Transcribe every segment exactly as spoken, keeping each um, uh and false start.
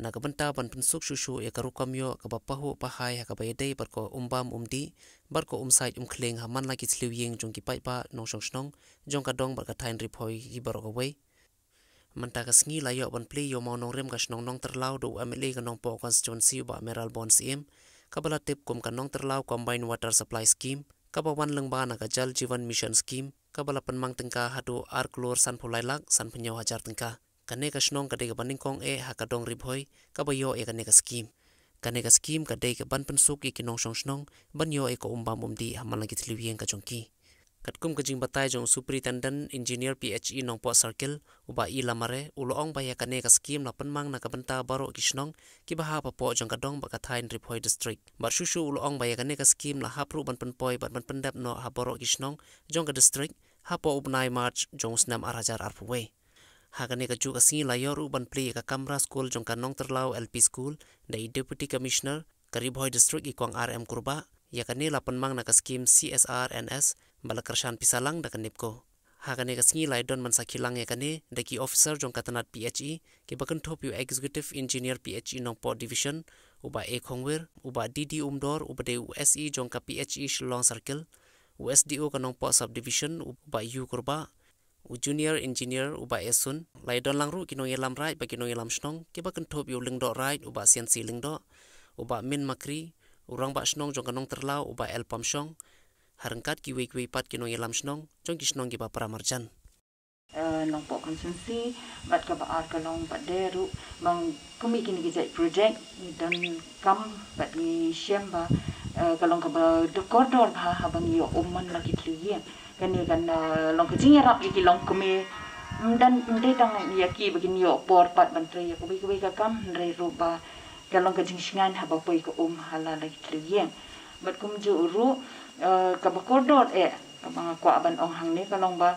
Na ka bynta ban pynsuk shuh shuh ïa ka rukom ïoh kaba pahuh pahai ha kaba ïadei bad ka um bam um dih bad ka um sait um khlieng ha man la ki thliew ïing jong ki paidbah nongshong shnong jong ka dong bad ka thaiñ Ri Bhoi hi baroh kawei. Mynta ka sngi la ïoh ban plie ïa u mawnongrim ka shnong Nongtyrlaw da u M L A ka Nongpoh constituency u Bah Mayralborn Syiem, kaba la tip kum ka Nongtyrlaw Combined Water Supply Scheme, kaba wan lyngba na ka Jal Jeevan Mission Scheme, kaba la pynmang tyngka haduh ar klur sanphew lai lak sanphew hynñiew hajar tyngka. Kane ka shnong ka dei kaba nyngkong eh ha ka dong Ri Bhoi kaba ïoh ïa kane ka skim. Kane ka skim ka dei ka ban pynsuk ïa ki nongshong shnong ban ïoh ïa ka um bam um dih ha man la ki thliew ïing ka jong ki. Katkum ka jingbatai jong u Superintendent Engineer P H E Nongpoh Circle, u Bah E Lamare, u la ong ba ïa kane ka skim la pynmang na ka bynta baroh ki shnong kiba hap hapoh jong ka dong bad ka thaiñ Ri Bhoi District. Bad shuh shuh u la ong ba ïa kane ka skim la hap ruh ban pynpoi bad ban pyndep noh ha baroh ki shnong jong ka district hapoh u bnai March jong u snem ar hajar arphew wei. Ha kane kajuh ka sngi la ïoh ruh ban plie ïa ka kamra skul jong ka Nongtyrlaw L P School da i Deputy Commissioner ka Ri Bhoi District i Kong R M Kurbah. Ïa kane la pynmang na ka skim C S R N S ba la kyrshan pisa lang da ka NEEPCO. Ha kane ka sngi la ïadon ban sakhi lang ïa kane da ki officer jong ka tnat P H E, kiba kynthup ïa u Executive Engineer P H E Nongpoh Division, u Bah A Khongwir, u Bah D D Umdor, uba dei u S E jong ka P H E Shillong Circle, u S D O ka Nongpoh Subdivision, u Bah U Kurbah, u Junior Engineer u Bah Esun. La ïadon lang ruh ki nongïalam raid bad ki nongïalam shnong, kiba kynthup ïa u Lyngdoh Raid u Bah Siansi Lyngdoh, u Bah Min Makri, u Rangbah Shnong jong ka Nongtyrlaw u Bah L Pamshong, ha ryngkat kiwei kiwei pat ki nongïalam shnong jong ki shnong kiba para marjan. Eh, Nongpoh constituency, bad kaba ar ka long bad de ruh, bang kumi kini ki jait project ngi donkam bad ngi shem ba, eh, ka long kaba dei kordor bha haba ngi ïoh um man la ki thliew ïing. Kane kan, eh, long ka jingïarap ïa ki longkmie. Ym dei tang ïa ki ba kin ïoh por pat ban trei ïa kawei kawei ka kam, hynrei ruh ba ka long ka jingsngewbha haba poi ka um ha la la ki thliew ïing. Bad kumjuh ruh, eh, kaba kordor eh kaba nga kwah ban ong hangne ka long ba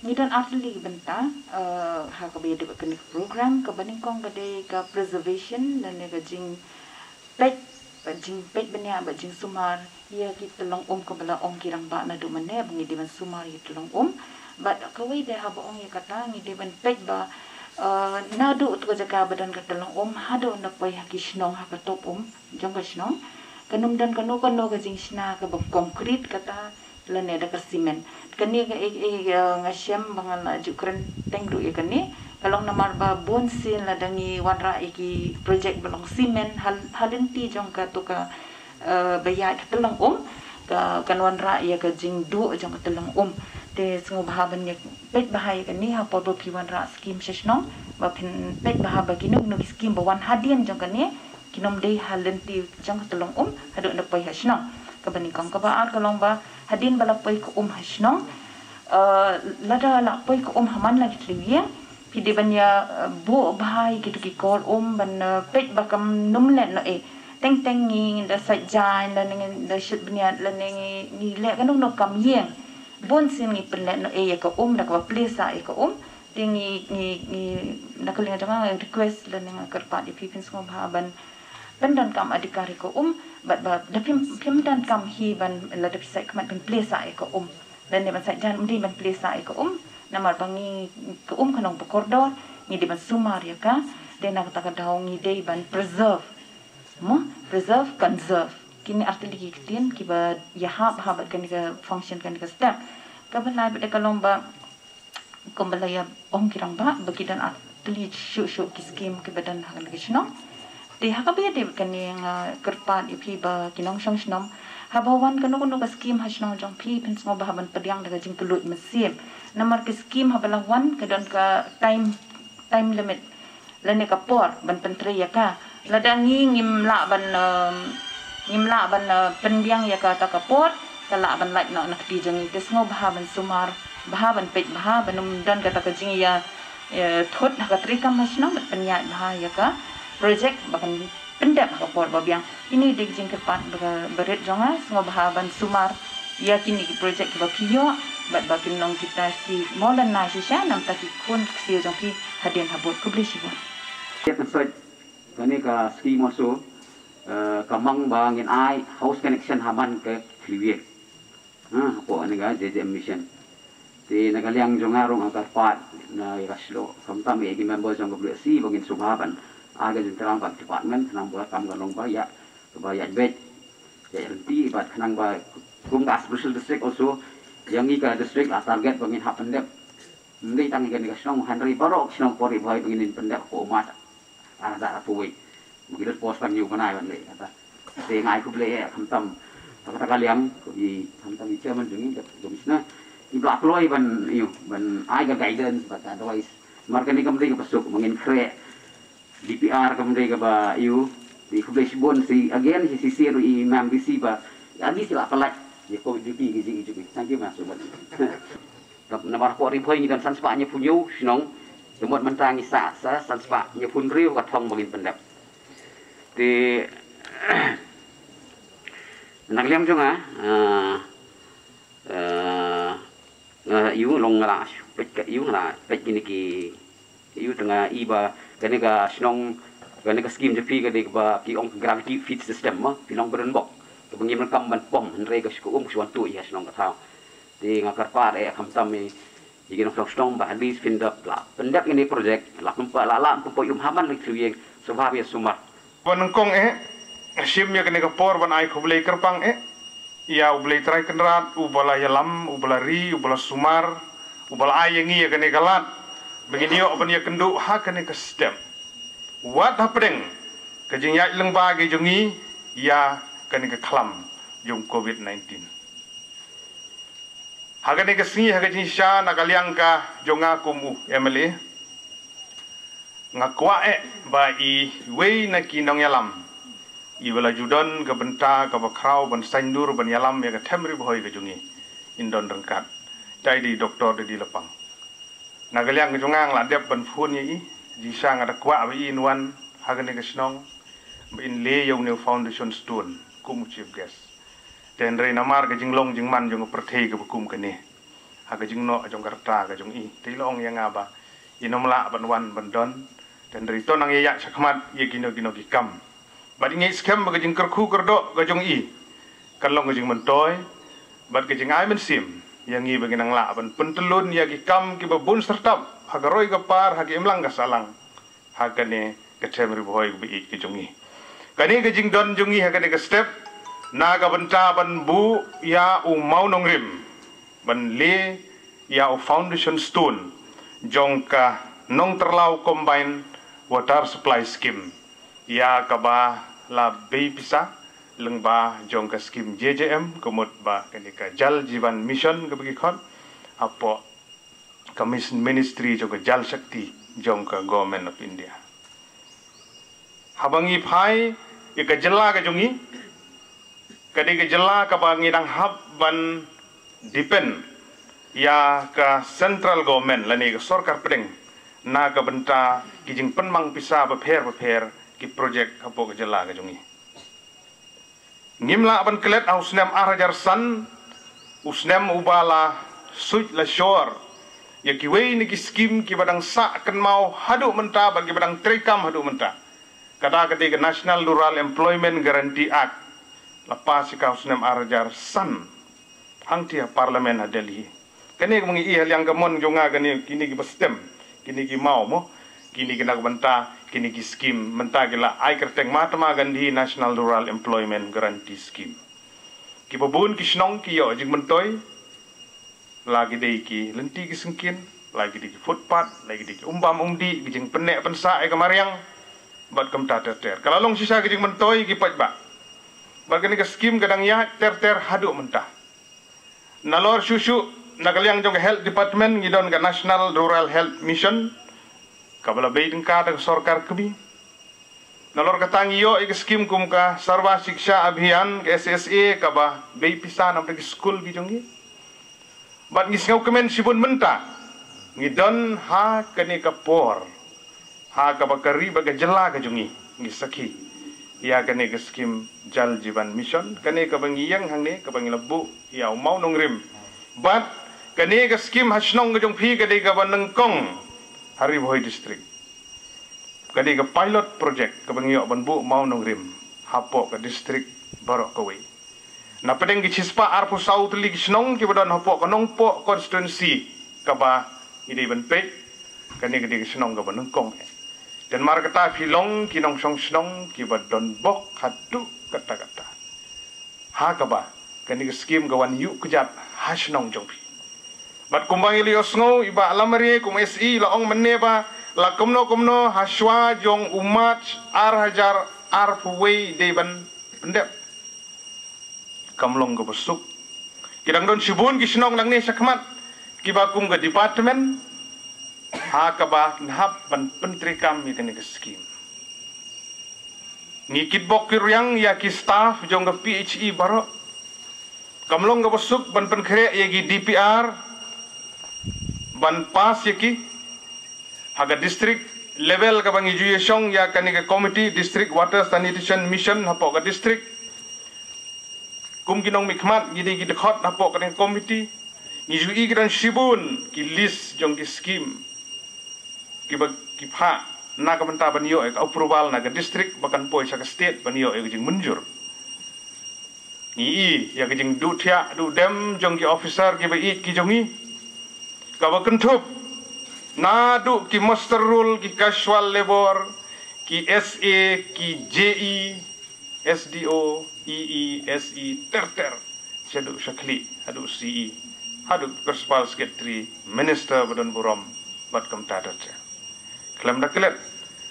ngi don artylli ki bynta, eh, ha kaba ïadei bad kane ka program. Kaba nyngkong ka dei ka preservation lane ka jingpeit, bad jingpeit bniah bad jingsumar ïa ki tyllong um, kaba la ong ki rangbah naduh mynne ba ngi dei ban sumar ïa ki tyllong um. Bad kawei de haba ong ïa kata ngi dei ban peit ba, eh, naduh tu ka jaka ba don ka tyllong um haduh na poi ha ki shnong, ha ka top um jong ka shnong, kan ym don kano kano ka jingshna kaba concrete kata lane da ka cement. Kane ka, eh, eh, eh, nga shem ba nga la ju kren teng ruh ïa kane. Ka long namar ba bun sien lada ngi wanrah ïa ki project ba long cement ha, ha lynti jong katu ka, eh, ba ïaid ha tyllong um, ka, kan wanrah ïa ka jingduh jong ka tyllong um. Te sngewbha ban ïa peit bha ïa kane ha por ba phi wanrah skim sha shnong, ba phin peit bha ba kino kino ki skim ba wan hadien jong kane kin ym dei ha lynti jong ka tyllong um haduh na poi ha shnong. Kaba nyngkong. Kaba ar ka long ba hadien ba la poi ka um ha shnong, eh, lada la poi ka um ha man la ki thliew ïing, phi dei ban ïa, eh, buh bha ïa kitu ki kol um ban, eh, peit ba kam nym leh noh ei. Teng teng ngi da sait jaiñ lane ngi da shit bniat lane ngi, ngi leh kano kano kam ïing. Bun sien ngi pynleh noh ei ïa ka um da kaba plie sah ïa ka um. Te ngi, ngi, ngi, na ka liang jong nga nga request lane nga kyrpad ïa phi, phin sngewbha ban pyndonkam adhikar ïa ka um, bad ba da phim, phim donkam hi ban, lada phi sait khmat ban plie sah ïa ka um. Lane ban sait jaiñ ym dei ban plie sah ïa ka um. Namar ba ngi, ka um ka long ba kordor, ngi dei ban sumar ïa ka. Te na kata ka daw ngi dei ban preserve. Mo, preserve, conserve. Kine artylli ki ktien kiba ïahap ha bad kane ka function, kane ka step. Kaba lai bad ka long ba kumba la ïa ong ki rangbah ba ki don artylli shuh shuh ki skim kiba don ha kane ka shnong. Te ha kaba ïadei bad kane nga kyrpad ïa phi ba ki nongshong shnong, haba wan kano kano ka skim ha shnong jong phi, phin sngewbha ban pdiang da ka jingkylluid mynsiem. Namar ki skim haba la wan ka don ka time, time limit lane ka por ban pyntrei ïa ka. Lada ngi ngim lah ban, eh, ngim lah ban, eh, pynbiang ïa kata ka por, ka lah ban lait noh na kti jong ngi. Te sngewbha ban sumar bha, ban peit bha, ban ym don kata ka jingïa, eh, thut ha ka treikam ha shnong, ban pynïaid bha ïa ka project ba kan pyndep ha ka por ba biang. Kine dei ki jingkyrpad ba, ba rit jong nga, sngewbha ban sumar ïa kine ki project kiba phi ïoh, bad ba kin long kita ki mawlynnai shisha na ka bynta ki khun ki ksiew jong phi hadien habud. Khublei shibun. Kane ka skim also, eh, ka mang ba ngin ai house connection ha man ka thliew ïing. Ha, hapoh kane ka J J M mission. Te na ka liang jong nga ruh nga kyrpad na ïa ka shlok, khamtam ïa ki member jong ka W S C ba ngin sngewbha ban Ai ka jingthrang bad department khnang ba kam ka long ba ïa, ba ïa beit, ïa rynti bad khnang ba kum ka special district also, ïa ngi ka district la target ba ngin hap pyndep. Ym dei tang ïa kane ka shnong hynrei baroh shnong por Ri Bhoi ba ngin pyndep ko ma. Ana da poi. Ba ngi dot pos pan ïu bnai ban leh kata. Te ngai khublei ïa khamtam. Kata ka liang ko i khamtam i chairman jong i, jong i sna. I ba kloi ban ïu ban ai ka guidance bad ka advice. Mar kane kam dei ka pasuk ba ngin khreh D P R kam dei kaba ïu. Di khublei shibun si again si si si ru i mam D C ba agi sila palat. Ïa ko D P ki ji i juki. Thank you mas. Namar ko Ri Bhoi ngi don san spah hynñiew phew hynñiew shnong. Te mut mynta ngi sah sa san spah hynñiew phew hynriew ka thong ba ngin pyndep. Te nang liang jong nga, ah, ah, nga ïu long nga la peit ka ïu nga la peit kine ki ïu tang nga i ba kane ka shnong kane ka skim jong phi kane ba ki ong gravity feed system ma phi long ba don bok. Kaba ngim donkam ban pom hynrei ka shu um ka shu wan tu ïa shnong ka thaw. Te nga kyrpad eh khamtam eh ïa ki nongshong shnong ba at least phin da la pyndep ïa kane project la pynpa la la pynpa ïum haman lei tlu ïeng sngewbha ïa sumar. Ba nyngkong eh shim ïa kane ka por ban ai khublei kyrpang eh ïa U Blei Trai Kynrad uba la ïalam, uba la ri, uba la sumar, uba la ai ïa ngi ïa kane ka lad ba ngin ïoh ban ïakynduh ha kane ka step. Wat hapdeng ka jingïaid lyngba ki jong ngi ïa kane ka khlam jong covid nineteen. Ha kane ka sngi ha ka jingshisha na ka liang ka jong nga kum u M L A, nga kwah eh ba iwei na ki nongïalam iba la ju don ka bynta kaba khraw ban saiñdur ban ïalam ïa ka them Ri Bhoi ka jong ngi, in don ryngkat. Dei i Doktor Dadilapang. Na ka liang ka jong nga nga la dep ban phone ïa i. Jingshisha nga da kwah ba in wan ha kane ka shnong ba in leh ïa une u foundation stone kum u chief guest. Te hynrei namar ka jinglong jingman jong ka pyrthei kaba kum kane, ha ka jingnoh jong ka rta ka jong i, te i la ong ïa nga ba in ym lah ban wan ban don. Te hynrei to nang ïa ïaid shakhmat ïa kino kino ki kam. Bad i ngeit skhem ba ka jingkyrkhu kyrdoh ka jong i kan long ka jingmyntoi bad ka jingai mynsiem ïa ngi ba ngin nang lah ban pyntyllun ïa ki kam kiba bun syrtap ha ka roi ka par, ha ka imlang ka sahlang, ha kane ka them Ri Bhoi kaba ïeit ka jong ngi. Kane ka jingdon jong ngi ha kane ka step na ka bynta ban buh ïa u mawnongrim ban leh ïa u foundation stone jong ka Nongtyrlaw Combined Water Supply Scheme, ïa kaba la bei pisa lyngba jong ka skim J J M, ka mut ba kane ka Jal Jeevan Mission kaba ki khot hapoh ka mis-, ministry jong ka Jal Shakti jong ka Government of India. Haba ngi phai ïa ka jylla ka jong ngi, ka dei ka jylla kaba ngi dang hap ban depend ïa ka central government lane ka sorkar pdeng na ka bynta ki jingpynmang pisa bapher bapher ki project hapoh ka jylla ka jong ngi. Ngim lah ban klet ha u snem ar hajar san, u snem uba la suit la shor ïa kiwei na ki skim kiba dang sah kynmaw haduh mynta bad kiba dang treikam haduh mynta. Kata ka dei ka National Rural Employment Guarantee Act, la pass ïa ka ha u snem ar hajar san hangtei ha Parliament ha Delhi. Kane ka ba ngi ïohi ha liang ka mon jong nga, kane, kine kiba stem, kine ki maw mo, kine ki na ka bynta kine ki skim mynta ki la ai kyrteng Mahatma Gandhi National Rural Employment Guarantee Scheme. Kiba bun ki shnong ki ïoh jingmyntoi, la ki dei ki lynti ki syngkien, la ki dei ki footpath, la ki dei ki umbam umdih, ki jingpynneh pynsah ïa ka mariang bad kumta ter ter. Ka la long shisha ki jingmyntoi ki paidbah. Bad kane ka skim ka dang ïaid ter ter haduh mynta. Nalor shuh shuh na ka liang jong ka Health Department ngi don ka National Rural Health Mission kaba la bei tyngka da ka sorkar kmie. Nalor kata ngi ïoh ïa ka skim kum ka Sarva Shiksha Abhiyan, ka S S A, kaba bei pisa na bynta ki skul ki jong ngi. Bad ngi sngewkmen shibun mynta ngi don ha kane ka por ha kaba ka ri bad ka jylla ka jong ngi ngi sakhi ïa kane ka skim Jal Jeevan Mission, kane kaba ngi ïeng hangne kaba ngi la buh ïa u mawnongrim. Bad kane ka skim ha shnong ka jong phi ka dei kaba nyngkong ha Ri Bhoi District. Ka dei ka pilot project kaba ngi ïoh ban buh mawnongrim hapoh ka district baroh kawei. Na pdeng ki shispah arphew saw tylli ki shnong kiba don hapoh ka Nongpoh constituency kaba ngi dei ban peit, kane ka dei ka shnong kaba nyngkong eh. Te namar kata phi long ki nongshong shnong kiba don bok haduh katta katta. Ha kaba kane ka skim ka wan ïuh kjat ha shnong jong phi. Bad kumba ngi la ïohsngew, i Bah Lamare kum S E la ong mynne ba la kumno kumno ha shuwa jong u March ar hajar arphew wei dei ban pyndep. Kam long kaba suk. Ki dang don shibun ki shnong nangne shakhmat kiba kum ka department ha kaba kin hap ban pyntreikam ïa kane ka skim. Ngi kitbok ki riang ïa ki staff jong ka P H E baroh. Kam long kaba suk ban pynkhreh ïa ki D P R ban pass ïa ki ha ka district level kaba ngi ju ïashong ïa kane ka committee, District Water Sanitation Mission hapoh ka district. Kum ki nongmihkhmat ngi dei ki dkhot hapoh kane ka committee. Ngi ju i ki don shibun ki list jong ki skim kiba ki phah na ka bynta ban ïoh ïa ka approval na ka district ba kan poi sha ka state ban ïoh ïa ka jingmynjur. Ngi i ïa ka jingduh thiah duh dem jong ki officer kiba ïeit ki jong ngi kaba kynthup naduh ki muster roll, ki casual labour, ki S A, ki J E, S D O, E E, S E, ter ter. Shaduh shakhlieh haduh C E haduh Principal Secretary, Minister ba don burom bad kumta ter ter. Khlem da klet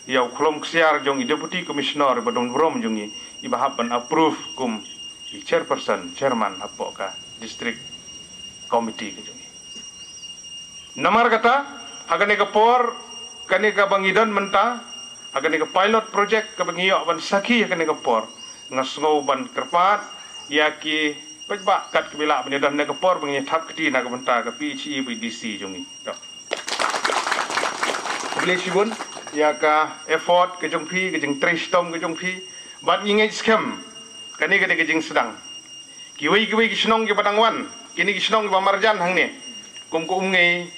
ïa u khlem ksiar jong i Deputy Commissioner ba don burom jong ngi iba hap ban approve kum i chairperson, chairman hapoh ka district committee ka jong ngi. Namar kata ha kane ka por, kane kaba ngi don mynta ha kane ka pilot project kaba ngi ïoh ban sakhi ha kane ka por, nga sngew ban kyrpad ïa ki paidbah kat kaba lah ban ïadon ha kane ka por ba ngi thap kti na ka bynta ka P H E bad D C jong ngi. Khublei shibun ïa ka effort ka jong phi, ka jingtrei shitom ka jong phi. Bad ngi ngeit skhem kane ka dei ka jingsdang. Kiwei kiwei ki shnong kiba dang wan, kine ki shnong kiba marjan hangne, kum ka Umngei,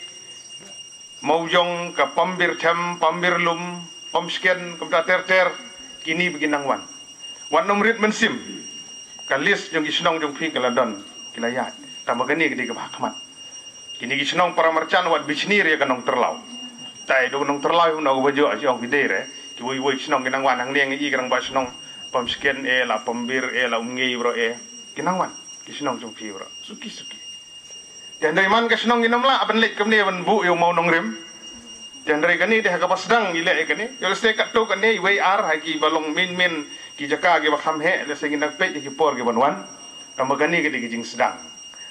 Mawjong, ka Pambirthem, Pambirlum, Pamsken, kumta ter ter, kine ba ki nang wan. Wat nym rit mynsiem. Ka list jong ki shnong jong phi ka la don, ki la ïaid. Tangba kane ka dei kaba ha khmat. Kine ki shnong para marjan wat bishni ïa ka Nongtyrlaw. Tai do Nongtyrlaw hi, nong ba jong jong phi dei re. Kiwei wei shnong ki nang wan hangne, ngi i ka rangbah shnong Pamsken eh, la Pambir eh, la Umngei bro eh, ki nang wan ki shnong jong phi bro. Suki suki. Te hynrei man ka shnong ngi nym lah ban leit kumne ban buh ïa u mawnongrim. Te hynrei kane dei ha kaba sdang ngi leh ïa kane. Ïoh lehse katto katne iwei ar ha kiba long main main ki jaka kiba kham heh, lehse ngin nang peit ïa ki por kiban wan. Tangba kane ka dei ka jingsdang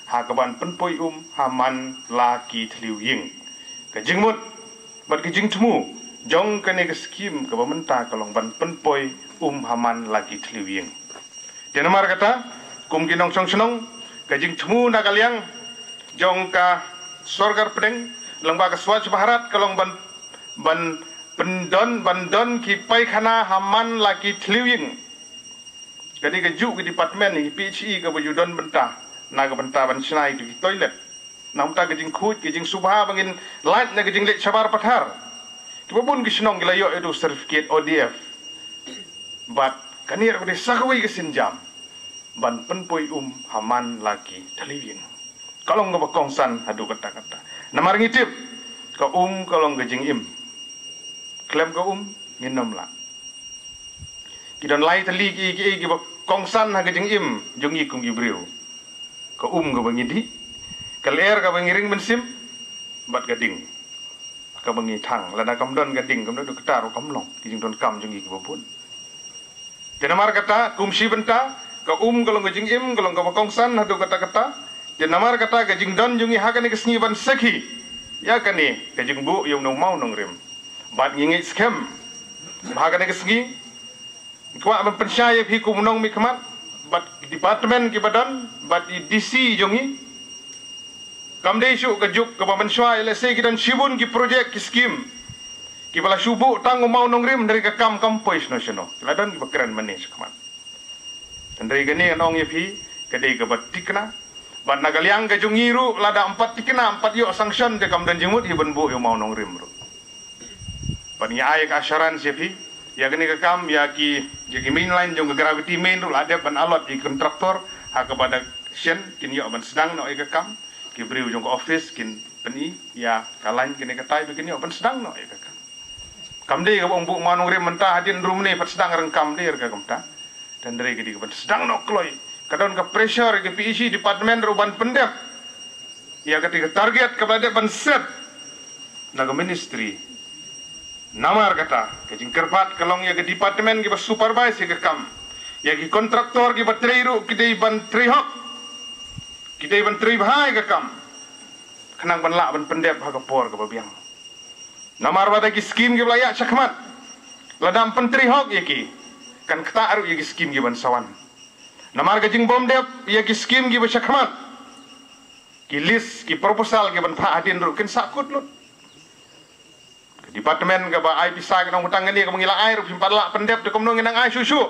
ha kaban pynpoi um ha man la ki thliew ïing. Ka jingmut bad ka jingthmu jong kane ka skim kaba mynta ka long ban pynpoi um ha man la ki thliew ïing. Te namar kata, kum ki nongshong shnong, ka jingthmu na ka liang jong ka sorkar pdeng lyngba ka Swachh Bharat ka long ban, ban pyndon, ban don ki paikhana ha man la ki thliew ïing. Kane kajuh ka department, ki P H E kaba ju don bynta na ka bynta ban shna ïa ki toilet. Na ka bynta ka jingkhuid, ka jingsngewbha ba ngin lait na ka jingleit shabar pathar. Kiba bun ki shnong ki la ïoh ïa u certificate O D F. Bad kane ruh ka dei sa kawei ka sienjam ban pynpoi um ha man la ki thliew ïing. Ka long kaba kongsan haduh katta katta. Namar ngi tip ka um ka long ka jingim. Khlem ka um ngin nym lah. Ki don lai tylli ki, ki, kiba kongsan ha ka jingim jong ngi kum ki briew. Ka um kaba ngi dih, ka lyer kaba ngi ring mynsiem, bad ka ding kaba ngi thang. Lada kam don ka ding, kam don doktor, kam long ki jingdonkam jong ngi kiba bun. Te namar kata, kum shi bynta, ka um ka long ka jingim, ka long kaba kongsan haduh katta katta. Te namar kata, ka jingdon jong ngi ha kane ka sngi ban sakhi ïa kane ka jingbuh ïa u mawnongrim. Bad ngi ngeit skhem ba ha kane ka sngi ngi kwah ban pynshai ïa phi kum u nongmihkhmat bad department kiba don bad i D C jong ngi. Kam dei shuh ka juk kaba mynshuwa, ïa lehse ki don shibun ki projek, ki skim kiba la shu buh tang u mawnongrim, hynrei ka kam kam poi shano shano. Ki la don kiba kren mynne shakhmat. Hynrei kane ngan ong ïa phi, ka dei kaba thikna. Bad na ka liang ka jong ngi ruh, lada ym pat thikna, ym pat ïoh sanction, te kam don jingmut hi ban buh ïa u mawnongrim ruh. Bad ngi ai ka assurance ïa phi, ïa kane ka kam, ïa ki, ïa ki main line jong ka gravity main ruh la dep ban allot ïa ki contractor, ha kaba da shen kin ïoh ban sdang noh ïa ka kam. Ki briew jong ka office kin pyni ïa ka line kane katai ba kin ïoh ban sdang noh ïa ka kam. Kam dei kaba ong buh maw nongrim mynta hadien rum ne pat sdang ryngkam, dei re ka kumta. Tang dei ka dei ka ban sdang noh kloi. Ka don ka pressure ka PHE department ruh ban pyndep ïa kata ka target kaba la dep ban set na ka ministry. Namar kata ka jingkyrpad ka long ïa ka department kiba supervise ïa ka kam, ïa ki contractor kiba trei ruh ki dei ban trei hok, ki dei ban trei bha ïa ka kam, khnang ban lah ban pyndep ha ka por kaba biang. Namar ba da ki skim kiba la ïaid shakhmat, lada ym pyntrei hok ïa ki, kan ktah ruh ïa ki skim kiban sa wan. Namar ka jingbym dep ïa ki skim kiba shakhmat, ki list, ki proposal kiban phah hadien ruh kin sahkut lut. Ka department kaba ai pisa ka nongpyntang kane kaba ngi la ai ruh phim pat lah pyndep, te kumno ngin nang ai shuh shuh.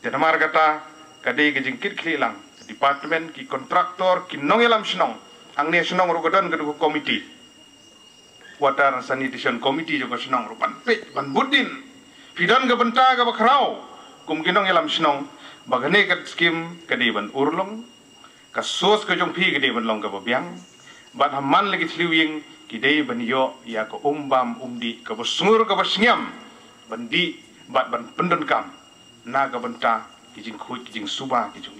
Te namar kata ka dei ka jingkitkhlieh lang ka department, ki contractor, ki nongïalam shnong. Hangne shnong ruh ka don ka dei ka committee, water and sanitation committee jong ka shnong ruh ban peit ban bud dien. Phi don ka bynta kaba khraw kum ki nongïalam shnong ba kane ka skim ka dei ban urlong, ka source ka jong phi ka dei ban long kaba biang. Bad ha man la ki thliew ïing ki dei ban ïoh ïa ka um bam um dih kaba sngur kaba sngiam ban dih bad ban pyndonkam na ka bynta ki jingkhuid ki jingsuba ki jong